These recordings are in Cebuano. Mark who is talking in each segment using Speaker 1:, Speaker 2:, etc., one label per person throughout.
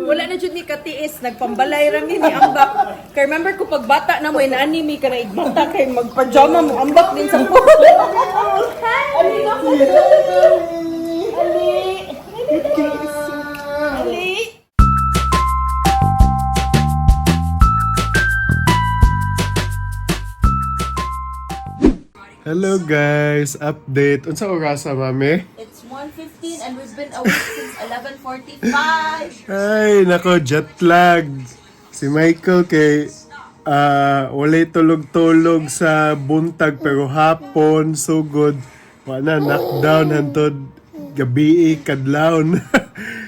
Speaker 1: Wala na jud ni katiis, nagpambalay ra mi ni ambak. Kay remember ko pag bata na mo inaani mi kana igbata kay magpajama mo ambak din sa pool. Ali na ko. Ali. Ali.
Speaker 2: Hello guys, update. Unsa orasa, mami?
Speaker 1: It's 1:15 and we've been awake since 11:45.
Speaker 2: Ay, nako, jet lag. Si Michael kay walay tulog-tulog sa buntag pero hapon sugod wa na knockdown hantod gabi kadlawon.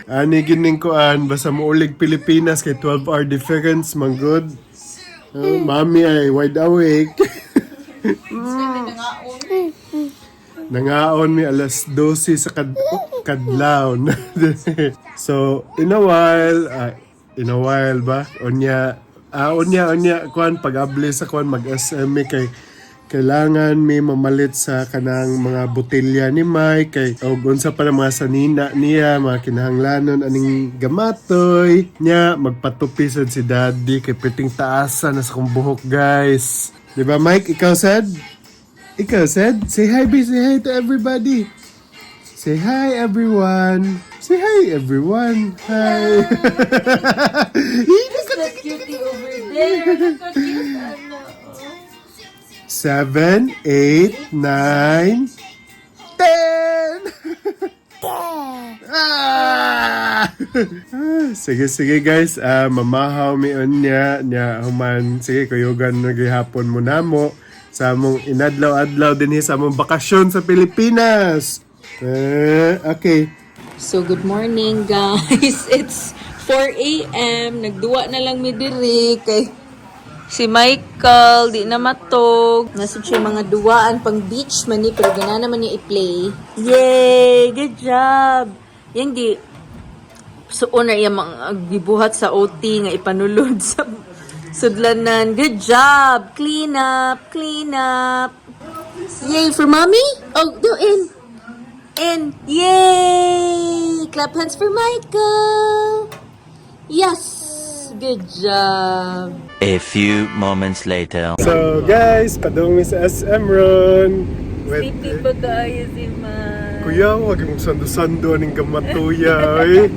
Speaker 2: Ani gining kuan basta muulig Pilipinas kay 12-hour difference man good. Oh, mami ay wide awake. Nangaon mi alas 12 sa kadlawon. So, in a while ba? Unya, unya, kuan, pag-abli sa kuan, mag-SM mi kay kailangan mi mamalit sa kanang mga botelya ni Mike kay og unsa pa na mga sanina niya mga kinahanglanon aning gamatoy niya. Magpatupi sad si daddy kay piting taasa na sa kong buhok, guys, di ba, Mike? Ikaw sad, ikaw sad, say hi, be say hi to everybody. Say hi, everyone. Say hi, everyone. Hi.
Speaker 1: Cutie over there. Cute, ano.
Speaker 2: 7, 8, 9, 10! Ah! Sige, sige guys. Mamahaw mi unya. Nya, human. Sige, kuyugan na gihapon mo namo sa among inadlaw-adlaw din sa among bakasyon sa Pilipinas. Okay.
Speaker 1: So, good morning, guys. It's 4 a.m. Nagduwa na lang mi diri kay si Michael di na matog. Nasa siya mga duwaan pang beach man ni pero gana naman niya i-play. Yay! Good job! Yang di so na iya mga gibuhat sa OT nga ipanulod sa sudlanan. Good job! Clean up! Clean up! Yay for mommy? Oh, do in! And yay! Clap hands for Michael! Yes! Good job!
Speaker 3: A few moments later.
Speaker 2: So guys, padung mi sa SM ron. With,
Speaker 1: Sleepy pa kayo si Ma.
Speaker 2: Kuya, wag mong sando-sando ng gamatuya, eh.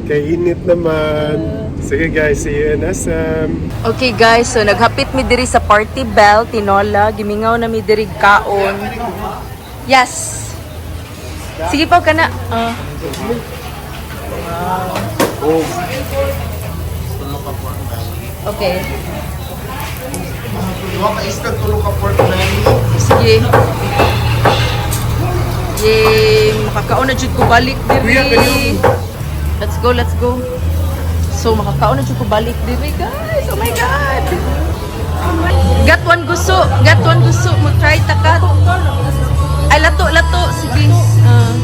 Speaker 2: Kay init naman. Sige guys, see you in SM.
Speaker 1: Okay guys, so naghapit mi diri sa Party Bell, Tinola. Gimingaw na mi diri kaon. Yes! Sige pa ka na. Ah. Okay.
Speaker 4: Duha ka isda, tulo ka pork belly.
Speaker 1: Sige. Yay! Makakaon na jud ko balik diri. Let's go, let's go. So makakaon na jud ko balik diri, guys. Oh my God. Got one gusto, got one gusto mo try takat. Ay lato lato sige. Ah.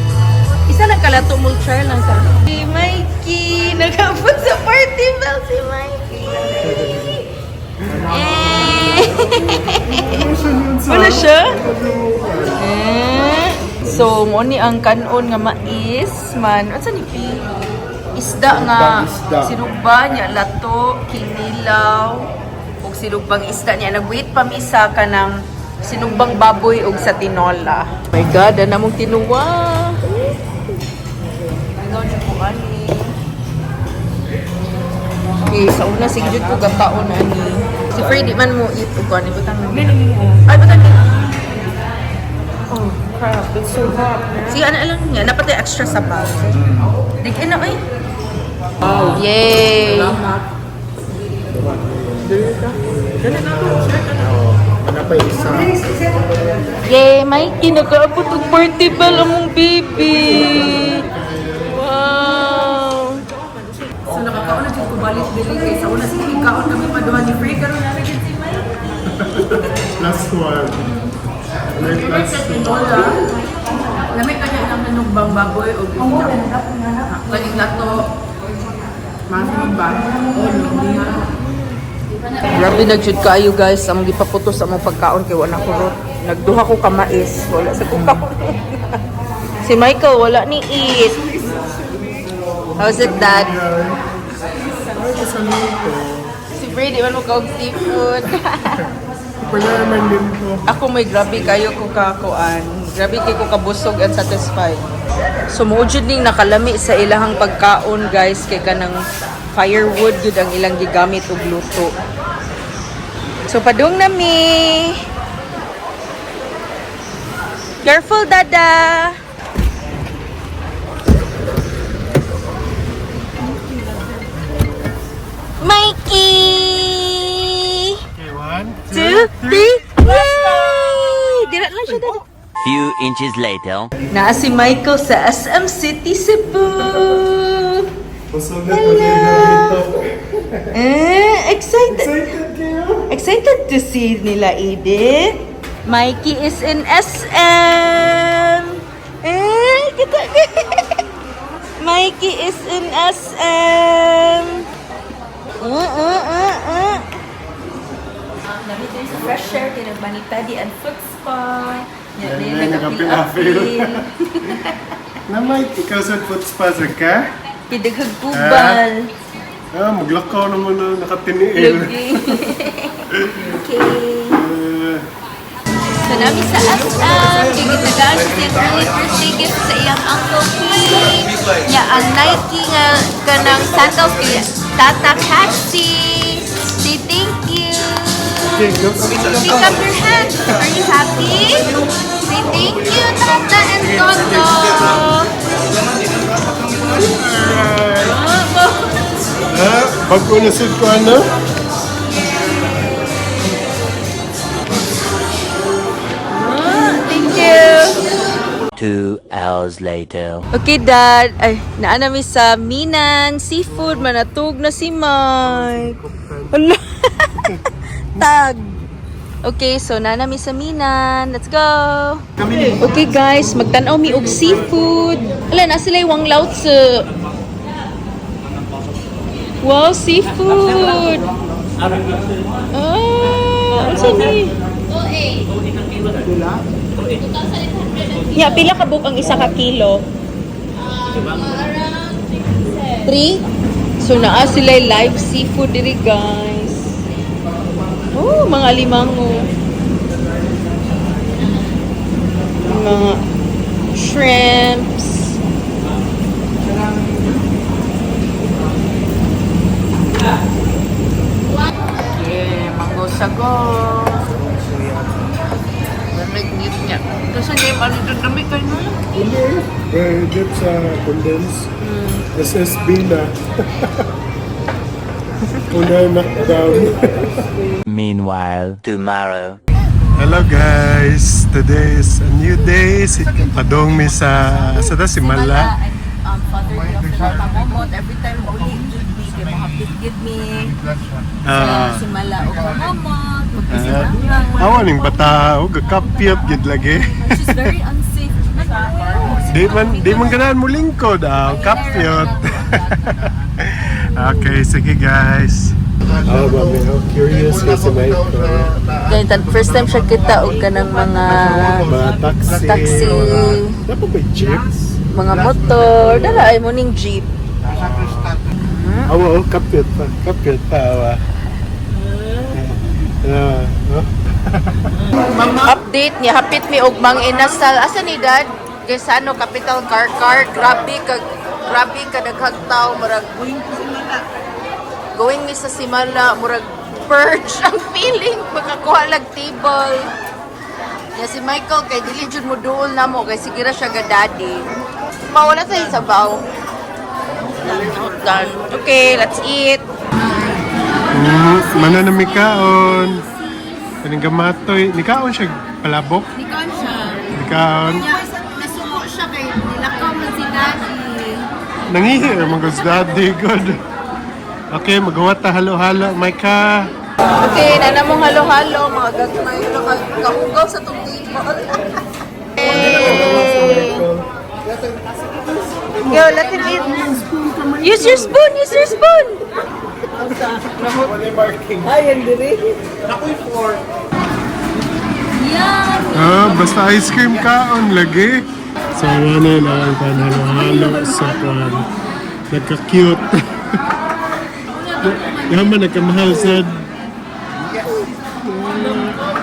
Speaker 1: Isa lang ka lato mo try lang ka. Si Mikey nagapot sa party bell si Mikey. Eh. Wala siya? Eh. So, mo ni ang kanon nga mais man. Unsa ni pi? Isda nga
Speaker 2: Isda.
Speaker 1: sinugba niya lato, kinilaw ug sinugbang isda niya. Nag-wait pa mi sa kanang sinugbang baboy ug sa tinola. My God, ana mong tinuwa. Ingaw jud ko ani. Okay, sa una sige jud ko gakaon ani. Si Freddy man mo eat og ani butang. Ay butang.
Speaker 5: Oh, crap. It's so hot.
Speaker 1: Sige, ano lang niya. Dapat yung extra sabaw. Dig in na, ay. Yay!
Speaker 2: Ano pa isa?
Speaker 1: Yay, Mikey, nakaabot og party bell among baby. Wow! So, nakakaon na dyan ko balik dili kay sa una sige kaon kami paduha ni Frey karon na jud si Mikey.
Speaker 2: Last one. May plus one.
Speaker 1: Lamig kanya ang nanugbang baboy og isda. Kaning lato. Mas ba? Grabe na jud kaayo guys, among gipaputos sa among pagkaon kay wala kurot. Nagduha ko ka mais, wala sa kong kaon. Si Michael wala ni eat. How's it, Dad?
Speaker 2: Ay, sa luto.
Speaker 1: Si Brady, man mo kaog seafood.
Speaker 2: Palaman din ko.
Speaker 1: Ako may grabe kayo ko kakuan. Grabe kay ko kabusog and satisfied. So mao jud ning nakalami sa ilahang pagkaon, guys, kay kanang firewood jud ang ilang gigamit og luto. So padung na mi. Careful, Dada. Mikey!
Speaker 2: Okay, one,
Speaker 1: Two, three, yay! Dira lang siya, Dada.
Speaker 3: Few inches later.
Speaker 1: Naa si Michael sa SM City, Cebu.
Speaker 2: Busog na po dito.
Speaker 1: Eh, excited.
Speaker 2: Excited kayo?
Speaker 1: Excited to see nila Edith. Mikey is in SM. Eh, kita. Mikey is in SM. Nandito yung sa fresh air, kaya nagmanipedi and foot spa. Yan,
Speaker 2: Yan,
Speaker 1: din,
Speaker 2: yan,
Speaker 1: nagapil-apil.
Speaker 2: Na Mike, ikaw sa foot spa sa ka?
Speaker 1: Kidaghag kubal.
Speaker 2: Ah, maglakaw naman na nakatiniil.
Speaker 1: Lagi. Okay.
Speaker 2: Ah,
Speaker 1: So nami sa SM, kay gitagaan siya siyang early birthday gift sa iyang Uncle P. Ya ang Nike nga kanang sandals kay Tata Patsy. Say thank you.
Speaker 2: Okay, go.
Speaker 1: Pick up your hand. Are you happy? Say thank you, Tata and Toto.
Speaker 2: Ah, bago na sad ko ano?
Speaker 1: Thank you.
Speaker 3: 2 hours later.
Speaker 1: Okay, Dad. Ay, naa nami sa Minan Seafood. Manatug na si Mike. Hala. Tag. Okay, so naa nami sa Minan. Let's go. Okay, guys. Magtan-aw mi og seafood. Ala, na sila yung Wang Tzu. Wow, seafood. Ah, unsa ni? Ya, pila ka book ang isa ka kilo? 3? So naa sila live seafood diri, guys. Oh, mga limango. Mga shrimps. Yeah, mango sago. Lamig niya. Kasi niya ano doon lamig kayo na.
Speaker 2: Hindi. Eh, dip sa condense. SSB na. Una knockdown.
Speaker 3: Meanwhile, tomorrow.
Speaker 2: Hello guys! Today is a new day. Si Padong mi sa ta si Mala.
Speaker 1: Father day of the Pamomot. Every time uli gid me, kay mohapit gid me.
Speaker 2: Ah,
Speaker 1: Si Mala o Pamomot.
Speaker 2: ah, awa ning bata og gakapyat gid lagi.
Speaker 1: Which is very unsafe.
Speaker 2: Di man ganahan mo lingkod ah, kapyot. Okay, sige guys. Oh, ba may curious ka si Michael.
Speaker 1: Ganyan, first time siya kita og kanang mga
Speaker 2: Mga taxi.
Speaker 1: Taxi.
Speaker 2: Dapat ba jeep?
Speaker 1: Mga motor. Dala ay mo ning jeep.
Speaker 2: Awa, oh, kapyot pa. Kapyot pa, awa. Ah, oh.
Speaker 1: Update niya hapit mi og Mang Inasal. Asa ni Dad? Kay sa ano Capital Car Car. Grabe ka daghang tao, murag going mi sa Simala, murag purge ang feeling makakuha lag table. Ya si Michael kay dili jud mo duol namo kay sige ra siya ga daddy. Mawala sa sabaw. Done. Okay, let's eat.
Speaker 2: Mana na mikaon. Kaning gamatoy. Nikaon siya palabok.
Speaker 1: Nikaon siya.
Speaker 2: Nikaon.
Speaker 1: Nasuko siya kay nilakaw man si daddy.
Speaker 2: Nangihi ra man gud si daddy good. Okay, magawa ta halo-halo, Micah.
Speaker 1: Okay, na namong halo-halo, mga gagmay, kahugaw sa tong table. Hey. Go, let him eat. Use your spoon, use your spoon.
Speaker 2: Ah, basta ice cream kaon lagi. So, ano na ang pan halo-halo sa pan. Nagka-cute. Yaman nagkamahal sad.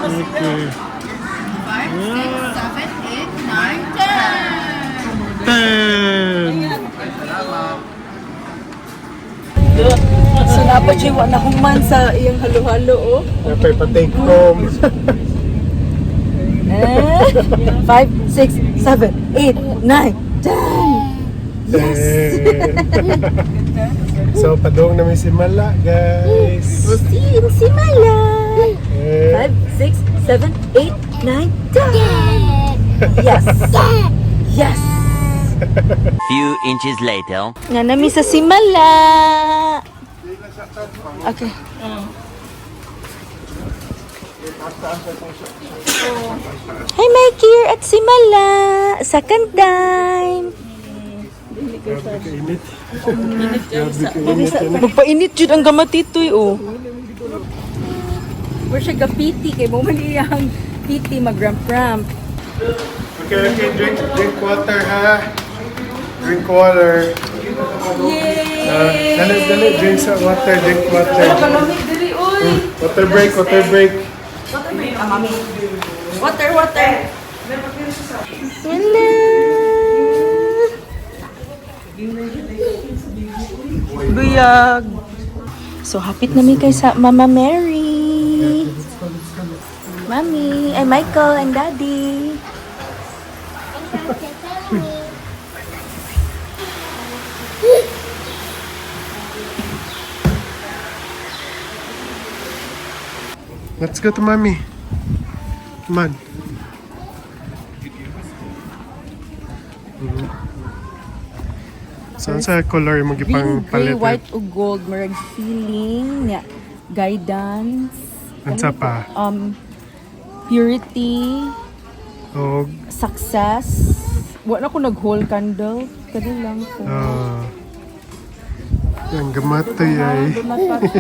Speaker 2: Okay.
Speaker 1: 5, 6, 7, 8, 9, 10!
Speaker 2: 10!
Speaker 1: So, dapat siya wala human sa iyang halo-halo, oh.
Speaker 2: Napay pa-take home.
Speaker 1: 5, 6, 7, 8, 9, 10!
Speaker 2: Yes! So, padung namin si Mala, guys.
Speaker 1: We'll see you in Simala!
Speaker 2: Eh,
Speaker 1: 5, 6, 7, 8, 9, 10! Yes! Yes!
Speaker 3: Few inches later.
Speaker 1: Nga nami sa Simala! Okay. Hi, Mike here at Simala! Second time!
Speaker 2: Grabe kainit. Grabe kainit. Yan.
Speaker 1: Magpainit jud ang gamatitoy oh. Where siya gapiti kay mo man iyang piti magramp-ramp.
Speaker 2: Okay, drink water, ha? Drink water.
Speaker 1: Yay!
Speaker 2: Dali, dali, drink sa water, drink water.
Speaker 1: Kalamig diri oy.
Speaker 2: Water break, water break.
Speaker 1: Water, water. Hello. Buyag. So hapit na mi kay sa Mama Mary. Mami, ay Michael and Daddy.
Speaker 2: Let's go to mommy. Come on. So, sa color mo gipang
Speaker 1: Green, gray,
Speaker 2: palit?
Speaker 1: white ug gold, murag healing, nya, guidance,
Speaker 2: Unsa pa?
Speaker 1: Purity,
Speaker 2: Og,
Speaker 1: success. Wala ko nag-whole candle. Kadi lang ko.
Speaker 2: ah, ang gamatoy ay.
Speaker 1: Do not touch.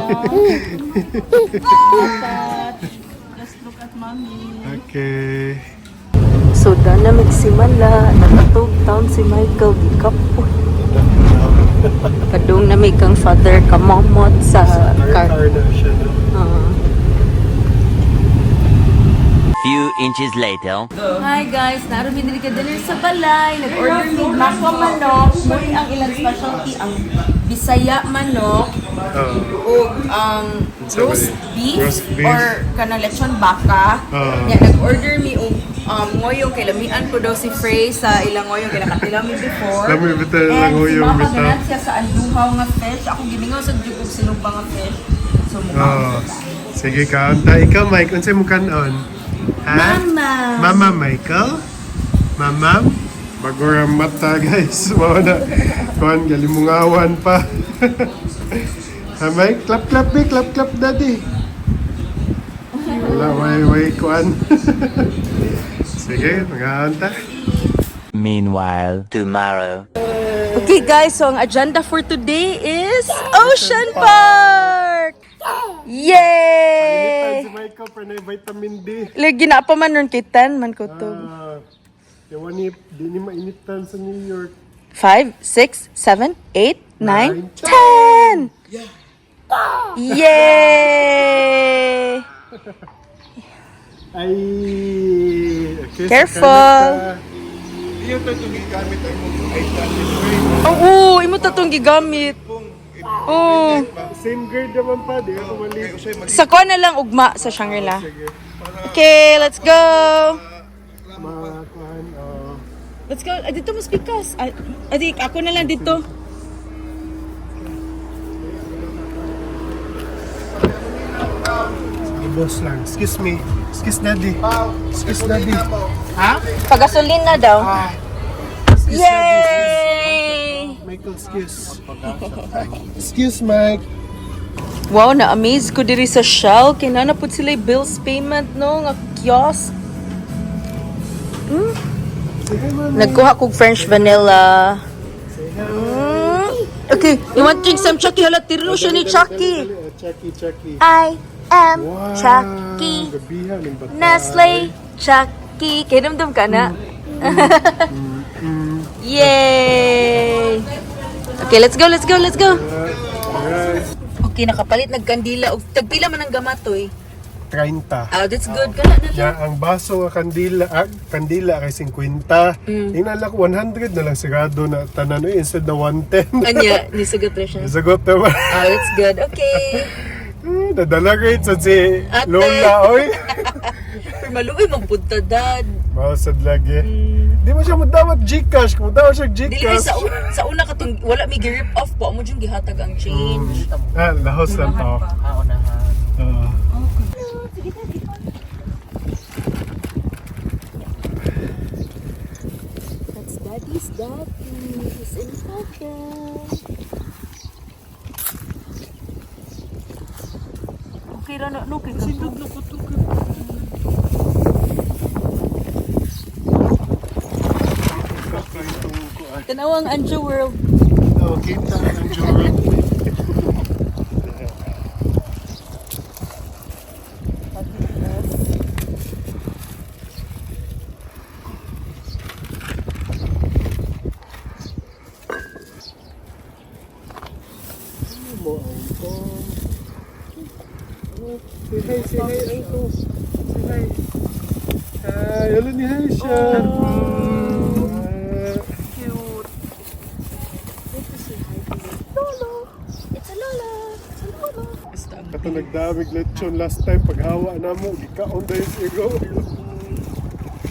Speaker 1: Touch. Just look at mommy.
Speaker 2: Okay.
Speaker 1: So, dana magsimala. Nakatog town si Michael. Gikapoy. Kadung na may kang father kamamot sa car.
Speaker 2: Car na siya, no?
Speaker 1: Ah.
Speaker 3: Few inches later.
Speaker 1: Hi guys, naroon mi diri ka dinner sa balay. Nag-order mi makwa manok. Muli ang ilang specialty ang Bisaya manok
Speaker 2: Oh.
Speaker 1: ug ang
Speaker 2: Unsa ba
Speaker 1: roast
Speaker 2: yun?
Speaker 1: beef,
Speaker 2: Roast beef.
Speaker 1: or kanang lechon baka. Nya nag-order mi og ngoyong kay lamian ko daw si Frey sa ilang ngoyong kay nakatilaw mi before.
Speaker 2: Lami bitaw ilang
Speaker 1: And si
Speaker 2: ngoyong
Speaker 1: Mama
Speaker 2: bitaw.
Speaker 1: ganahan siya sa anduhaw nga fish. Ako gimingaw sa jud og sinugba nga fish. So mukha.
Speaker 2: Oh. Sige ka, unta. Ikaw, Mike, unsay mo kanon? Ha?
Speaker 1: Mama.
Speaker 2: Mama Michael? Mama? Bagor ang mata, guys. Mao na. Kuan, galimungawan pa. Ha, Mike? Clap, clap, eh. Clap, clap, daddy. Wala, way, way, kuan. Sige, mga anta.
Speaker 3: Meanwhile, tomorrow.
Speaker 1: Okay guys, so ang agenda for today is Ocean Park! Yay!
Speaker 2: Si Michael, pa na vitamin D.
Speaker 1: Lagi na pa man ron kay 10 man ko to.
Speaker 2: Ah, yawan ni, di ni mainitan sa New York.
Speaker 1: 5, 6, 7, 8, 9,
Speaker 2: 9,
Speaker 1: 10! Yay!
Speaker 2: Ay, okay,
Speaker 1: Careful.
Speaker 2: sakay na
Speaker 1: Oo, imo ta tong gigamit. Oo.
Speaker 2: ta. Same grade naman pa, di ako mali.
Speaker 1: Sa ko na lang ugma sa Shangri-La. Okay, let's go!
Speaker 2: Mga kuhan, oh.
Speaker 1: Let's go. Ah, dito mas pikas. Ah, adi, ako na lang dito.
Speaker 2: Sige, boss lang. Excuse me. Excuse daddy. Excuse daddy. Ha?
Speaker 1: Pagasolin na daw.
Speaker 2: Excuse daddy.
Speaker 1: Yay!
Speaker 2: Michael, excuse. Excuse, Mike.
Speaker 1: Wow, na-amaze ko diri sa Shell. Kay naa na pud sila bills payment no nga kiosk.
Speaker 2: Say hi, mommy.
Speaker 1: Nagkuha kog French vanilla.
Speaker 2: Say hi.
Speaker 1: Okay, you want drink some Chucky? Hala, tiro siya ni Chucky.
Speaker 2: Dali, dali, oh, Chucky, Chucky.
Speaker 1: I am
Speaker 2: Wow,
Speaker 1: Chucky.
Speaker 2: Gabihan ang bata.
Speaker 1: Nestle Chucky. Kay dumdum ka na? Yay! Okay, let's go, let's go, let's go.
Speaker 2: Alright.
Speaker 1: Okay, nakapalit nagkandila og tagpila man ang gamatoy.
Speaker 2: 30.
Speaker 1: Ah, that's good. Kana na lang.
Speaker 2: Ya, ang baso nga kandila, kandila kay 50. Inala ko 100 na lang sigurado na tanan eh, instead na 110.
Speaker 1: Anya, nisagot na siya.
Speaker 2: Sagot naman.
Speaker 1: Ah, that's good. Okay.
Speaker 2: Nadala ko sa si
Speaker 1: Ate.
Speaker 2: Lola, oy.
Speaker 1: Pero maluoy magpunta, Dad.
Speaker 2: Mausad lagi. Di mo siya mudawat Gcash. Kung mudawat siya
Speaker 1: Dili ay
Speaker 2: Gcash.
Speaker 1: sa una katong wala mi gi-rip off po mo jung gihatag ang change.
Speaker 2: Ah, lahos lang to.
Speaker 4: Ah, unahan.
Speaker 2: Oo.
Speaker 1: That's Daddy's daddy. He's in heaven. Okay ra na no kay kasindog na ko to. Tanaw ang Anjo World.
Speaker 2: Oh, kita ang Jordan. Say hi, say hi, uncle. Say hi. Hi, hello ni hi siya. Ah.
Speaker 1: Cute. Lolo. It's a Lola. It's a Lola. Basta ang
Speaker 2: Kato nagdamig lechon last time paghawa na mo, gikaon dahil sigo.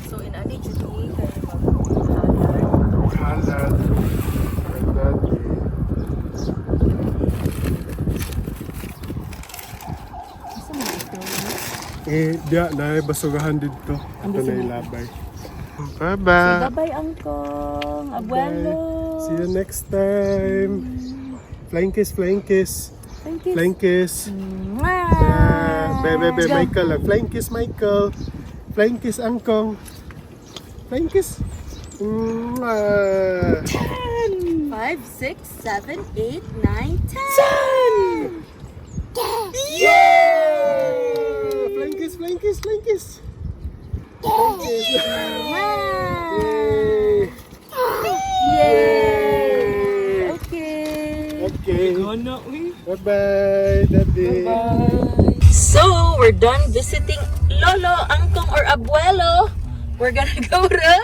Speaker 1: So in ani jud ni kay mag
Speaker 2: Kalat. Kalat. Eh, diya, na basurahan dito. Ito na ilabay. Bye-bye.
Speaker 1: Bye-bye, Angkong. Abuelo.
Speaker 2: See you next time. Flying kiss, flying kiss.
Speaker 1: Thank you.
Speaker 2: Flying kiss.
Speaker 1: Mwah.
Speaker 2: Ah, be, be, be, Michael lang. Flying kiss, Michael. Flying kiss, Angkong. Flying kiss. Mwah.
Speaker 1: 5, 6, 7, 8, 9, 10.
Speaker 2: Yeah! Flying kiss, flying kiss, flying kiss. Flying kiss. Yay!
Speaker 1: Yay! Okay.
Speaker 2: Okay. Bye-bye, Daddy.
Speaker 1: So, we're done visiting Lolo, Angkong, or Abuelo. We're gonna go to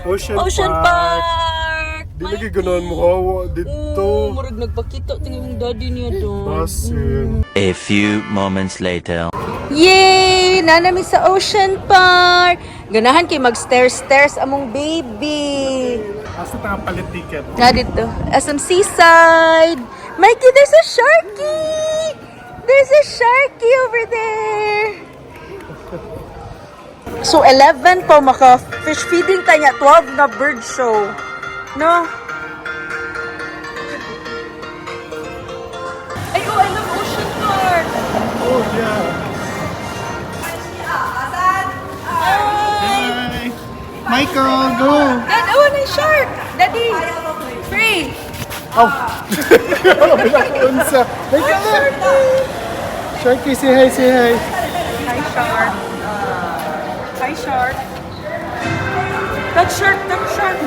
Speaker 2: Ocean,
Speaker 1: Ocean
Speaker 2: Park.
Speaker 1: Park.
Speaker 2: Di lagi ganoon mo hawa dito.
Speaker 1: Oo, murag nagpakita tingin yung daddy niya doon.
Speaker 2: Basin.
Speaker 3: A few moments later.
Speaker 1: Yay! Nanami sa Ocean Park! Ganahan kay mag-stairs-stairs among baby.
Speaker 2: Asa ta palit ticket?
Speaker 1: Na dito. SM Seaside! Mikey, there's a sharky! There's a sharky over there! So, 11 po maka fish feeding tanya, 12 na bird show. No? Ay, oh, I love Ocean Park!
Speaker 2: Oh, yeah. Hi. Michael, go!
Speaker 1: Dad, oh, na shark! Daddy! Free!
Speaker 2: Oh! Unsa. Michael! Sharky, say hi, say hi.
Speaker 1: Hi, shark. Hi, shark. Touch shark, touch shark.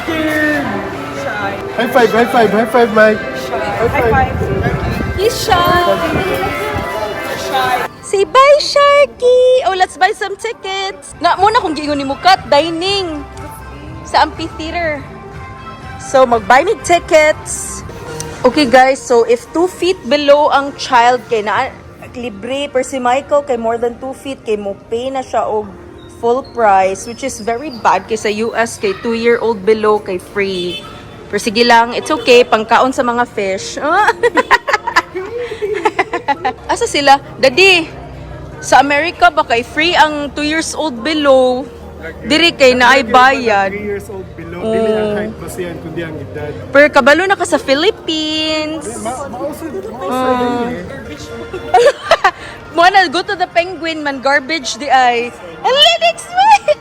Speaker 2: Scared. High five, high five, high five, Mike. High five.
Speaker 1: He's shy. Say bye, Sharky! Oh, let's buy some tickets. Na muna kung giingon ni Mukat, dining sa amphitheater. So, mag-buy me tickets. Okay, guys, so if 2 feet below ang child kay na libre per si Michael kay more than 2 feet kay mo pay na siya og full price, which is very bad kay sa US kay 2-year-old below kay free. Pero sige lang, it's okay, pangkaon sa mga fish. Asa sila? Daddy, sa America ba kay free ang 2 years old below? Diri kay na ay bayad.
Speaker 2: 3 years old below. Dili ang height pa siya, kundi ang edad.
Speaker 1: Pero kabalo na ka sa Philippines.
Speaker 2: Mausa, mausa din eh.
Speaker 1: Mo na go to the penguin man, garbage di ay. And Linux smile.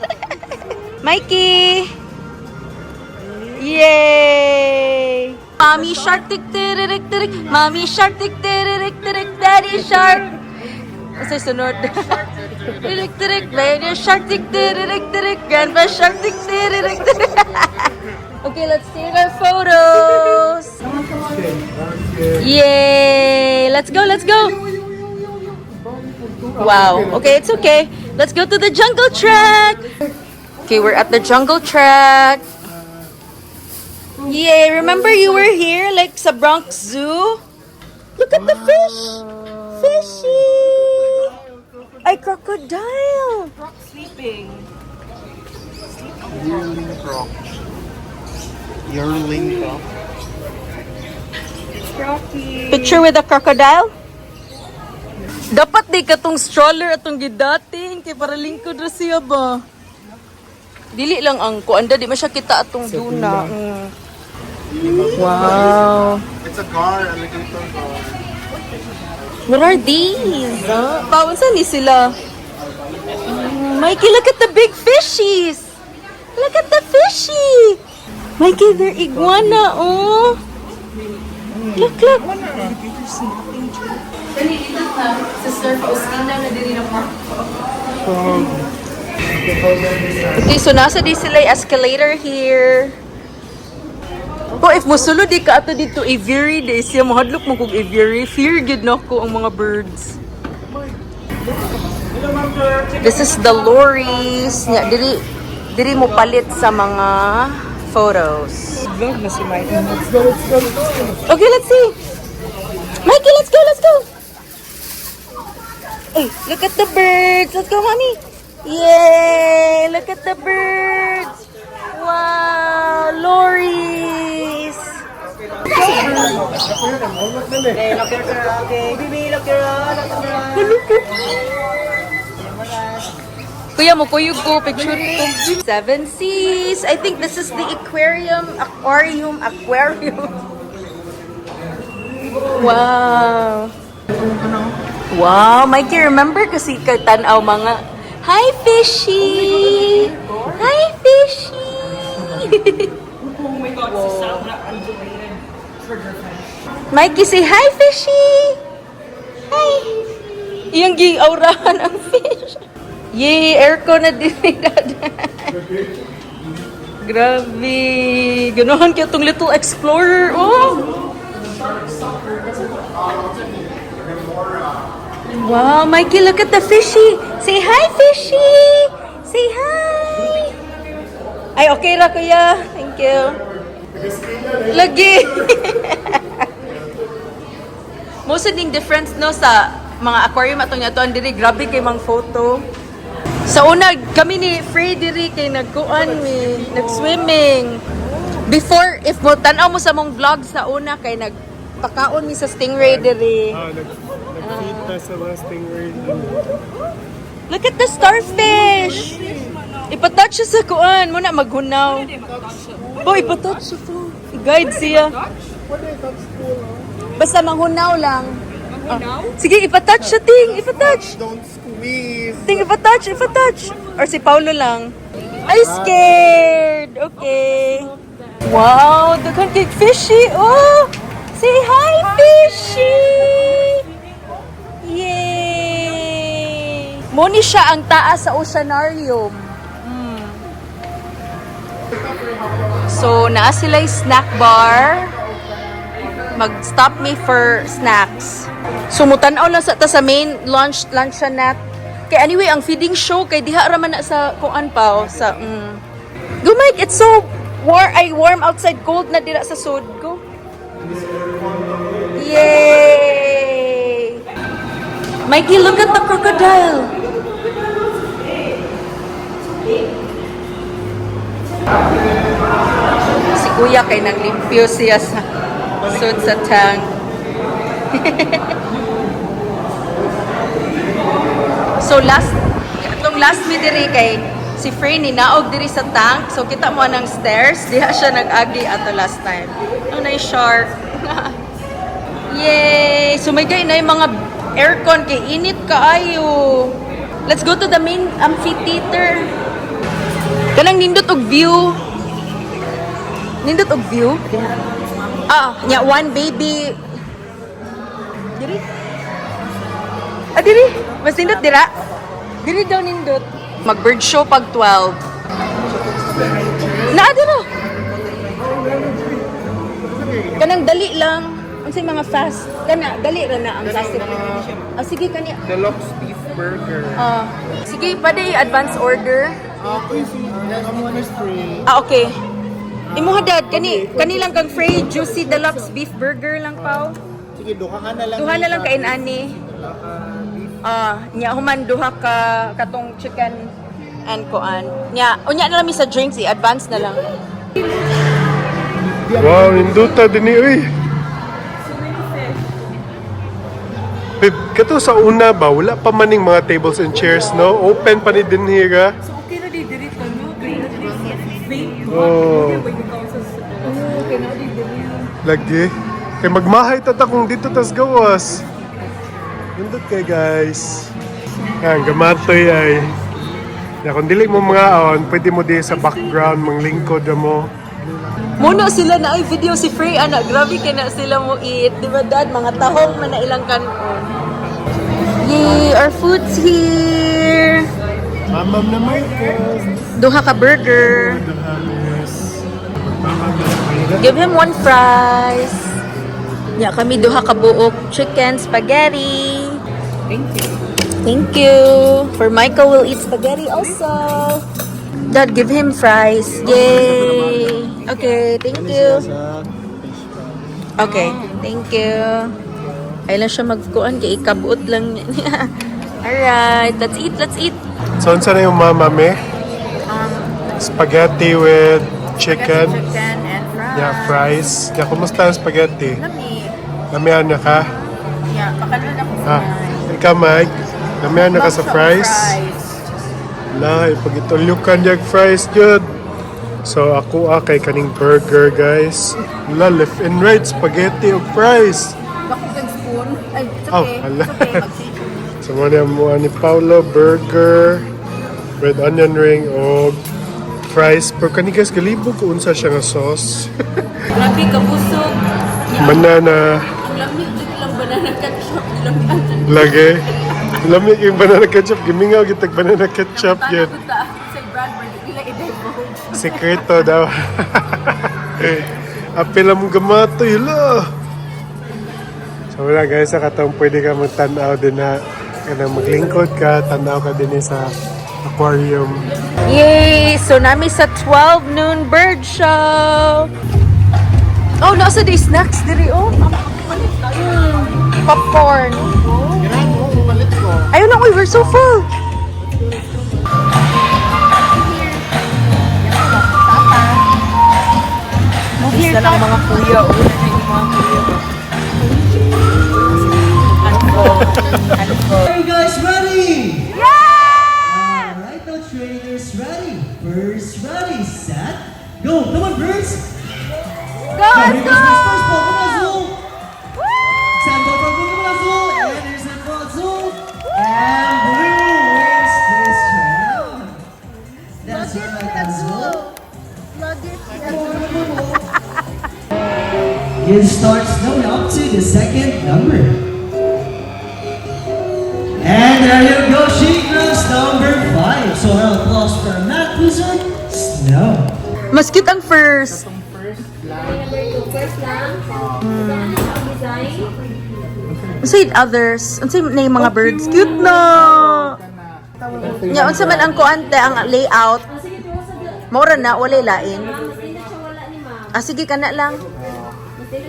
Speaker 1: Mikey. Yay! Mommy shark tik tirik tirik. Mommy shark tik tirik tirik. Daddy shark. Kasi sunod. Tirik tirik. Baby shark tik tirik tirik. Grandpa shark tik tirik tirik. Okay, let's take our photos.
Speaker 2: Okay.
Speaker 1: Yay! let's go, let's go. Wow. Okay, it's okay. Let's go to the jungle track. Okay, we're at the jungle track. Yay, remember you were here like sa Bronx Zoo? Look at the fish. Fishy. Ay, crocodile.
Speaker 5: Sleeping.
Speaker 4: Yearling croc. Yearling croc.
Speaker 1: Picture with a crocodile? Dapat di katong stroller atong gidating kay para lingkod ra siya ba. Dili lang ang kuan da di man siya kita atong duna. Wow.
Speaker 4: It's a gar, alligator gar.
Speaker 1: What are these? Huh? Paunsa ni sila? Mikey, look at the big fishies. Look at the fishy. Mikey, they're iguana, oh. Look, look. Dali, dito na. Sister Faustina na diri na park. Okay, so nasa di sila yung escalator here. Ko if mosulod di ka ato dito aviary di siya mahadlok mo kog aviary. Fear gid nako ang mga birds. This is the lorries. Nya diri diri mo palit sa mga photos.
Speaker 5: Vlog na si Mike.
Speaker 2: Let's go, let's go, let's go.
Speaker 1: Okay, let's see. Mikey, let's go, let's go. Hey, look at the birds. Let's go, Mommy. Yay! Look at the birds. Wow, lorries. Kuya mo, kuyog ko, picture ko. Seven Seas. I think this is the aquarium, aquarium, aquarium. Wow. Wow, Mikey, remember kasi kay tanaw mga, "Hi, fishy! Hi, fishy!"
Speaker 5: Oh my God, it's the sound that undulated trigger fish.
Speaker 1: Mikey, say hi, fishy! Hi! Iyang gi-aurahan ang fish. Yay, aircon na din ni Dada. Grabe. Ganahan kaya tong little explorer. Oh! Wow, Mikey, look at the fishy. Say hi, fishy. Say hi. Ay, okay ra, kuya. Thank you. Lagi. Most ding difference no sa mga aquarium atong natuan diri, grabe kay mang photo. Sa una kami ni Frey diri kay nagkuan mi, nag-swimming. Before if mo tan-aw mo sa mong vlog sa una kay nagpakaon mi sa stingray diri.
Speaker 2: Ah, nag-feed na sa mga stingray.
Speaker 1: Look at the starfish. Ipatouch siya sa kuan, muna maghunaw. Boy, ipatouch siya to. I-guide siya. Basta manghunaw lang.
Speaker 5: Manghunaw?
Speaker 1: Sige, ipatouch siya, Ting. Ipatouch.
Speaker 4: Don't squeeze.
Speaker 1: Ting, ipatouch, ipatouch. Or si Paolo lang. Ay, scared. Okay. Wow, daghan kay fishy. Oh, say hi, fishy. Yay! Muni siya ang taas sa oceanarium. So, naa sila yung snack bar. Mag-stop me for snacks. Sumutan-aw lang sa ta sa main lunch luncheonette. Kay anyway, ang feeding show kay diha ra man na sa kuan pa oh, sa. Go Mike, it's so warm, ay warm outside, cold na dira sa sud ko. Yay! Mikey, look at the crocodile. Si Kuya kay nang limpyo siya sa sud sa tank. So last atong last mi diri kay si Frey ni naog diri sa tank. So kita mo anang stairs, diha siya nag-agi ato last time. Oh, na shark. Yay! So may gay na yung mga aircon kay init kaayo. Let's go to the main amphitheater. Kanang nindot og view. Nindot og view. Ah, nya one baby. Diri. Ah, diri. Mas nindot dira. Diri daw nindot. Mag bird show pag 12. Naa dira. Kanang dali lang. Unsay mga fast kana dali ra na ang
Speaker 4: Kanang
Speaker 1: fast. Ah, sige kani.
Speaker 4: Deluxe beef burger.
Speaker 1: Ah, sige, pwede i-advance order.
Speaker 4: Okay, si I'm is free.
Speaker 1: Ah, okay. Imuha, Dad, kani kani lang kang free juicy deluxe beef burger lang, pao.
Speaker 4: Sige, duha ka na lang.
Speaker 1: Duha na lang kain ani. Ah, nya human duha ka katong chicken and kuan. Nya, unya na lang mi sa drinks, i-advance na lang.
Speaker 2: Wow, ninduta din ni uy. Babe, kato sa una ba, wala pa maning mga tables and chairs, no? Open pa ni din here.
Speaker 5: So okay na di diri to, no? Kay na diri siya. Vape.
Speaker 2: Oh.
Speaker 5: Okay na di diri.
Speaker 2: Lagi. Kay magmahay tata kung dito tas gawas. Nindot kay guys. Yan, gamatoy ay. Ya, kung dili mo mga on, pwede mo di sa background, manglingkod na mo.
Speaker 1: Muno sila na ay video si Frey ana, grabe kay na sila mo eat, di ba, Dad? Mga tahong man na ilang kanon. Yay, our food's here.
Speaker 2: Mamam na Michael.
Speaker 1: Duha ka burger. Give him one fries. Ya, kami duha ka buok chicken spaghetti.
Speaker 5: Thank you.
Speaker 1: Thank you. For Michael will eat spaghetti also. Dad, give him fries. Yay. Okay, thank you. Okay, thank you. Ay lang siya magkuan kay ikabuot lang niya. Alright, let's eat, let's eat.
Speaker 2: So, unsa na yung mama me? Spaghetti with chicken.
Speaker 1: Chicken and fries.
Speaker 2: Yeah, fries. Yeah, kumusta ang spaghetti?
Speaker 1: Lami.
Speaker 2: Lamian na ka?
Speaker 1: Yeah, pakalun ako
Speaker 2: Ah, ikaw, Mike? Lamian na ka sa fries? La, ipagitulyukan yung fries, jud. So, ako ah, kay kaning burger, guys. La, left and right, spaghetti o fries.
Speaker 1: Bako kag spoon. Ay, it's
Speaker 2: Oh,
Speaker 1: okay.
Speaker 2: hala.
Speaker 1: It's okay. Mag-change.
Speaker 2: So, muna mo ni Paolo, burger with onion ring o fries. Pero kani guys, galibog ko unsa siya nga sauce.
Speaker 1: Grabe kabusog.
Speaker 2: Banana.
Speaker 1: Ang lami jud lang banana ketchup. Lami
Speaker 2: Lagi. Lami yung banana ketchup. Gimingaw gitag banana ketchup yun.
Speaker 1: ta sa brand brand nila i-divulge.
Speaker 2: Sekreto daw. Apil ang gamatoy, hala. So wala guys, sa katong pwede ka magtanaw din na kanang maglingkod ka, tanaw ka din eh sa aquarium.
Speaker 1: Yay! So nami sa 12 noon bird show. Oh, nasa day snacks diri oh. Popcorn. Ayun lang, uy, we're so full. Move na lang mga kuya. Oh. Mga kuya.
Speaker 6: Are you guys ready?
Speaker 1: Yeah!
Speaker 6: Alright, now trainers ready. Birds ready, set, go. Come on, birds.
Speaker 1: Go,
Speaker 6: Now, here goes
Speaker 1: go!
Speaker 6: this first ball. Come on, Azul. Send ball for blue. Come on, Azul. And here's it for Azul. And blue wins this round. That's right, Azul. It starts now up to the second number. And there you go, she grabs number 5. So a round of applause for Matt Wizard Snow.
Speaker 1: Mas cute ang first. Unsay others? Unsay na yung mga birds? Cute na! Nya unsa man ang kuan te ang layout? Mora na walay lain. Ah, sige kana lang.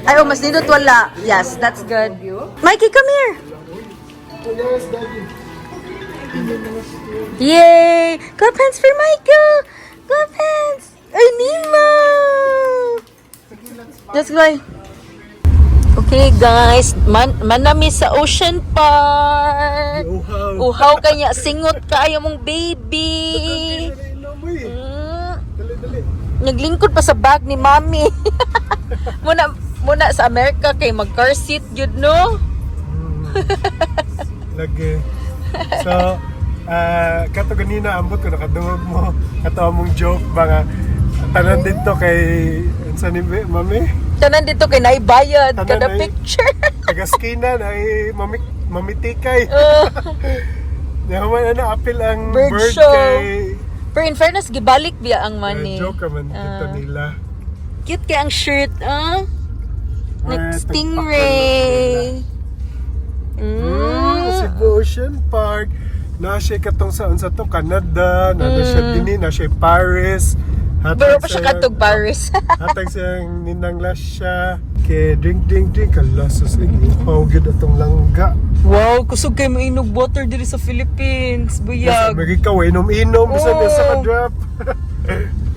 Speaker 1: Ay, oh, mas nindot wala. Yes, that's good. Mikey, come here. Yay! Clap hands for Michael! Clap hands! Ay, Nima! Let's go. Okay, guys. Manami sa Ocean Park.
Speaker 2: Uhaw.
Speaker 1: Uhaw kanya. Singot kaayo mong baby.
Speaker 2: Dali, dali.
Speaker 1: Naglingkod pa sa bag ni Mami. Muna muna sa Amerika kay mag car seat gyud no.
Speaker 2: Lagi. So, ah, kato ganina, ambot ko nakadungog mo. Kato among joke ba nga, tanan dito kay, unsa ni mami?
Speaker 1: Tanan dito kay naibayad
Speaker 2: Tanan
Speaker 1: kada picture.
Speaker 2: Taga-skina na ay mami, mamitikay.
Speaker 1: Oh.
Speaker 2: Naman ano, apil ang
Speaker 1: Bird
Speaker 2: bird,
Speaker 1: show.
Speaker 2: kay
Speaker 1: Pero in fairness gibalik biya ang money.
Speaker 2: Joke man dito
Speaker 1: Ah.
Speaker 2: nila.
Speaker 1: Cute kay ang shirt, ah. Nag-stingray.
Speaker 2: Cebu Ocean Park. Na siya katong sa unsa to Canada, na siya dinhi, na siya Paris. Hatag
Speaker 1: Pero pa siya
Speaker 2: sa-
Speaker 1: katog Paris.
Speaker 2: Hatag siyang ninang siya. Okay, drink, drink, drink. Ala, sus, iuhaw gyud atong langga.
Speaker 5: Wow, kusog kay mainog water diri sa Philippines.
Speaker 2: Sa
Speaker 5: Buyag.
Speaker 2: Amerika, wa inom-inom, bisan oh. sa ka-drop.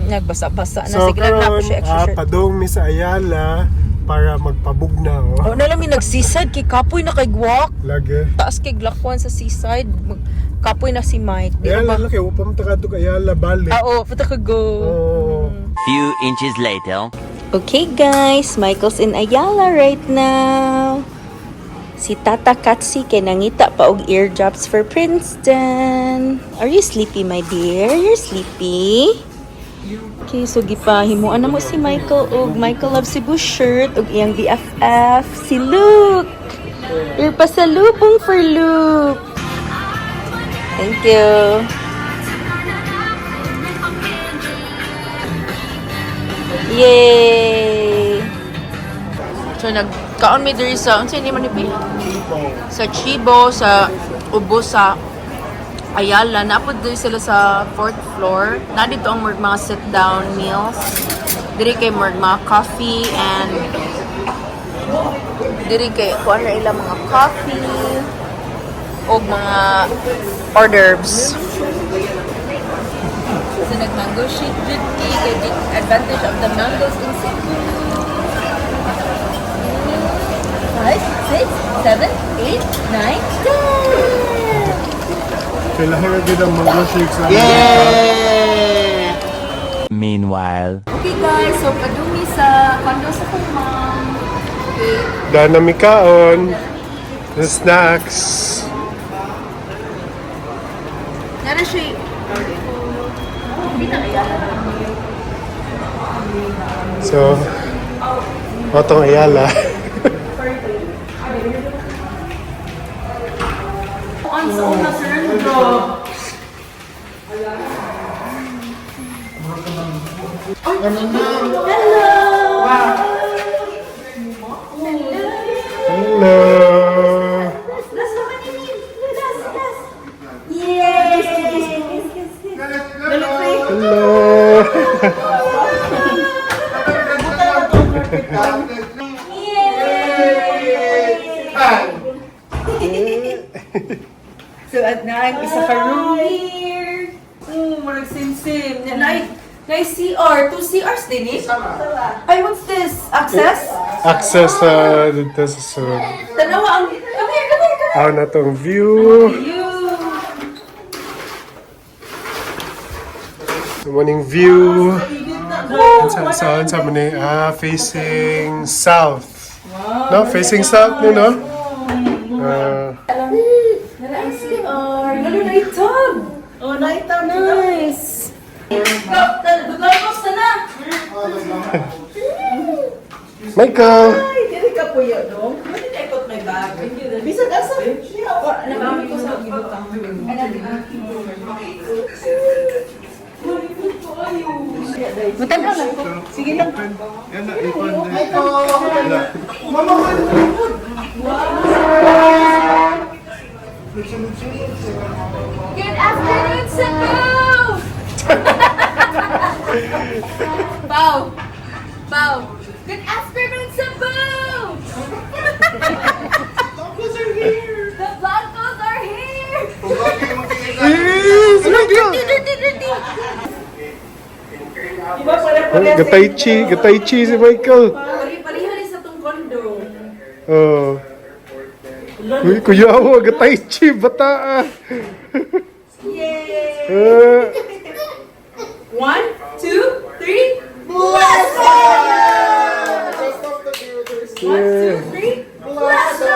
Speaker 1: Nagbasa-basa na.
Speaker 2: So,
Speaker 1: Sige lang na
Speaker 2: karon,
Speaker 1: po siya extra shirt.
Speaker 2: padung mi sa Ayala para magpabugna.
Speaker 1: Oh,
Speaker 2: Oh.
Speaker 1: na lang mi nag-seaside kay kapoy na kay guwak.
Speaker 2: Lagi.
Speaker 1: Taas kay Glakwan sa seaside. Kapoy na si Mike. Di
Speaker 2: Ayala,
Speaker 1: ba?
Speaker 2: laki. Wa pa man ta kadto kay Ayala, balik.
Speaker 1: Ah, oo, puta ka go.
Speaker 2: Oh.
Speaker 3: Few inches later.
Speaker 1: Okay guys, Michael's in Ayala right now. Si Tata Katsi kay nangita pa og eardrops for Princeton. Are you sleepy, my dear? You're sleepy? Okay, so gipahimuan na mo si Michael og Michael Love Cebu shirt og iyang BFF si Luke. Your pasalubong for Luke. Thank you. Yay! So nagkaon mi diri sa unsa ni man ni Pi? Sa Chibo sa ubos sa Ayala, napod diri sila sa fourth floor. Na dito ang murag mga sit down meals. Diri kay murag mga coffee and diri kay kuan na ilang mga coffee og mga hors d'oeuvres. So nag-mango shake jud ki kay take advantage of the mangoes in Cebu. 5, 6, 7, 8, 9, 10!
Speaker 2: Kailangan na din ang mango shake sa
Speaker 4: Yay!
Speaker 3: Meanwhile.
Speaker 1: Okay guys, so padumi sa condo sa kong mom. Okay.
Speaker 2: Dana mi kaon. The snacks.
Speaker 1: Nara siya.
Speaker 2: So, otong Ayala.
Speaker 5: On sa una, sir. Drop.
Speaker 2: Hello. Hello.
Speaker 1: So at nine, isa ka room here.
Speaker 5: Oh, murag same-same. Nay, nay CR. Two CRs din eh. Ay, what's this? Access?
Speaker 2: Access sa dito sa sud.
Speaker 5: Tanawa ang... Come here, come here, come
Speaker 2: Aw na tong view.
Speaker 5: here. You.
Speaker 2: Sa morning view. Sa morning, facing south. No, facing south ni no?
Speaker 5: Nara ang CR. Lalo na itag. Oh, na itag. Nice. Good luck, na na.
Speaker 2: Michael.
Speaker 7: Dili ka puyo dong. Where did I put my bag? Bisan asa?
Speaker 5: Nabami ko sa gibutang.
Speaker 1: Matanaw lang ko.
Speaker 7: Sige lang.
Speaker 1: Good afternoon, Cebu! Bow. Bow. Good afternoon, Cebu! The Blancos are here!
Speaker 2: Yes, Michael.
Speaker 1: Dirty, dirty!
Speaker 2: Gatay chi, gatay chi si Michael.
Speaker 5: Parihan sa tong condo.
Speaker 2: Oh. Uy, kuya ako, gatay chi, bata ah.
Speaker 5: Yay!
Speaker 2: Ah.
Speaker 5: 1, 2, 3.
Speaker 4: Bless
Speaker 5: 1, 2, 3.
Speaker 4: Bless
Speaker 5: 1,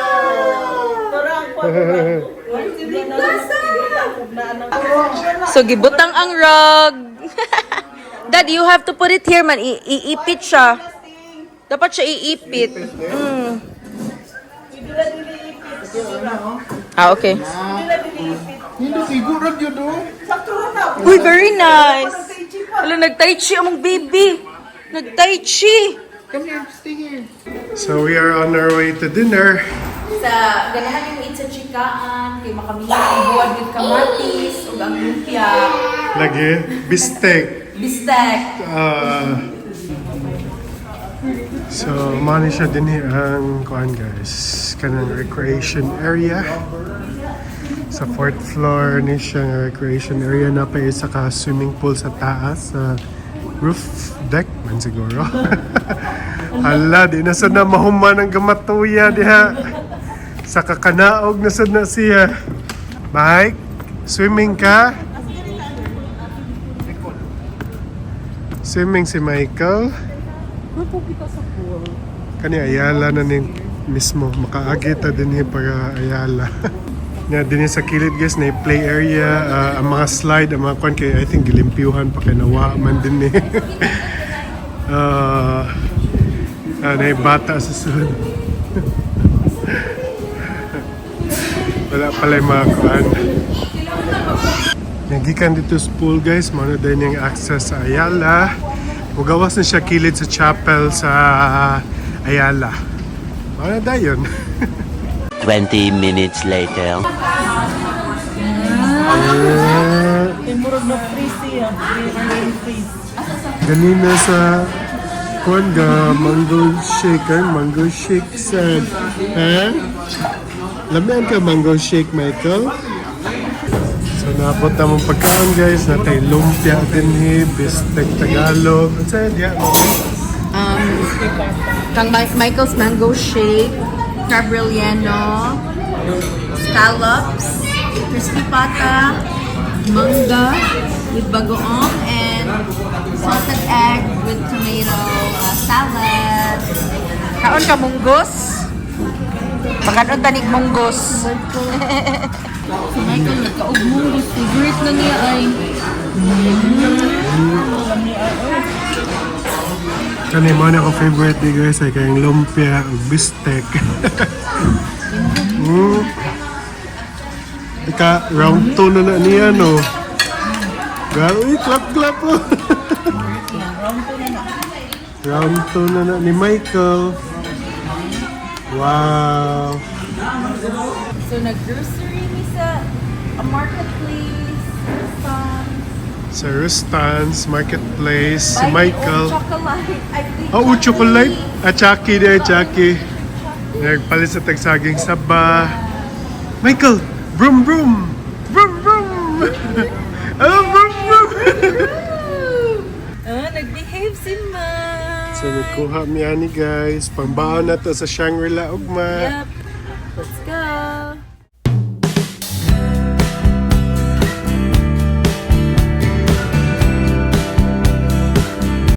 Speaker 5: 2, 3. Bless!
Speaker 1: So gibutang ang rug. Dad, you have to put it here man. Iipit siya. Dapat siya iipit. Ah, okay.
Speaker 4: Hindi, siguro yun, oh.
Speaker 1: Uy, very nice. Hala, nag-tai chi among baby. Nag-tai chi.
Speaker 4: Come here, stay here.
Speaker 2: So we are on our way to dinner.
Speaker 1: Sa ganahan yung eat sa chikaan, kay makamiha ang buwad with kamatis ug ang lumpia,
Speaker 2: Lagi, bistek.
Speaker 1: Bistek.
Speaker 2: So, mao ni siya din ang kuan, guys. Kanang recreation area. Sa fourth floor ni siya nga recreation area na pa isa ka swimming pool sa taas sa roof deck man siguro. Hala, di na sad na mahuman ang gamatuya diha. Sa kakanaog na sad na siya. Mike, swimming ka? Swimming si Michael. Kani Ayala na ning mismo. Makaagi ta din para Ayala. Nga din sa kilid, guys, na play area, ang mga slide, ang mga kwan kay I think gilimpyuhan pa kay nawa man din ni. Na bata sa sud. Wala pala yung mga kuan. Nagikan dito sa pool, guys, mao na din yung access sa Ayala. Mugawas na siya kilid sa chapel sa Ayala. Mao na dayon.
Speaker 3: 20 minutes later.
Speaker 5: Kay murag na freeze siya. Freeze, freeze.
Speaker 2: Ganina sa kuan ga mango shake, eh? Mango shake sa, eh? Lamian ka mango shake, Michael? So naabot na mong pagkaon, guys, natay lumpia din he, bistek Tagalog. Ano sa diya?
Speaker 1: Kang Michael's mango shake, crab relleno, scallops, crispy pata, mangga with bagoong, and salted egg with tomato salad. Kaon ka munggos? Pakaon tanig munggos. Si Michael nagkaog munggos. Favorite na niya ay
Speaker 2: Kani mo na ako favorite di, guys, ay kayong lumpia ug bistek. Ika round 2 na na niya, no. Gawi, clap clap oh. Round 2 na na ni Michael. Wow.
Speaker 1: So nag-grocery mi sa a marketplace, some
Speaker 2: Sa Rustan's Marketplace, si
Speaker 1: Buy me
Speaker 2: Michael.
Speaker 1: oat chocolate. I think
Speaker 2: Oh, chocolate. Ah, Chucky di, Chucky. Nagpalit sa tagsaging saba. Michael, broom, broom. Broom, broom. Oh, broom, broom.
Speaker 1: Ah, nag-behave si Ma.
Speaker 2: So, nagkuha mi ani, guys. Pambaon na to sa Shangri-La ugma.
Speaker 1: Yep. Let's go.